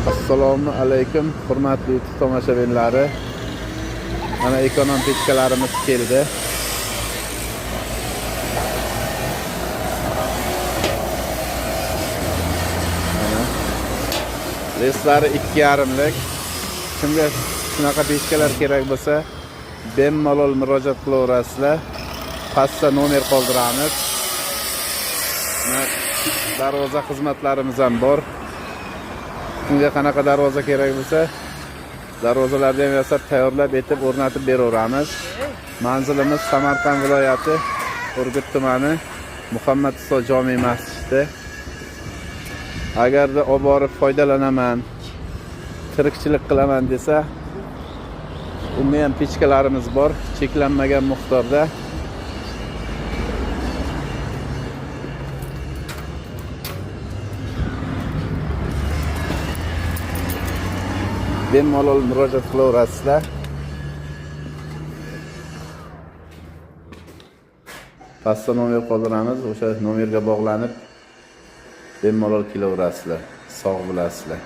Assalomu alaykum, hurmatli YouTube tomoshabinlari. Mana ekonom pechkalarimiz keldi. Mana leslari 2,5lik. Kimga shunaqa pechkalar kerak bo'lsa, bemalol murojaat qilaverasizlar. Pastda nomer qoldiramiz. Mana darvoza xizmatlarimiz ham bor. Kimga qanaqa darvoza kerak bo'lsa, darvozalarni ham yasab, tayyorlab etib o'rnatib beraveramiz. Manzilimiz Samarqand viloyati, Urgut tumani, Muhammad Usto jome masjidi. Agarda olib borib foydalanaman, tirikchilik qilaman desa, unda ham pechkalarimiz bor, cheklanmagan miqdorda. Bemalol murojaat qilaverasizlar. Pastda nomer qoldiramiz, o'sha nomerga bog'lanib bemalol kelaverasizlar. Sog' bo'lasizlar.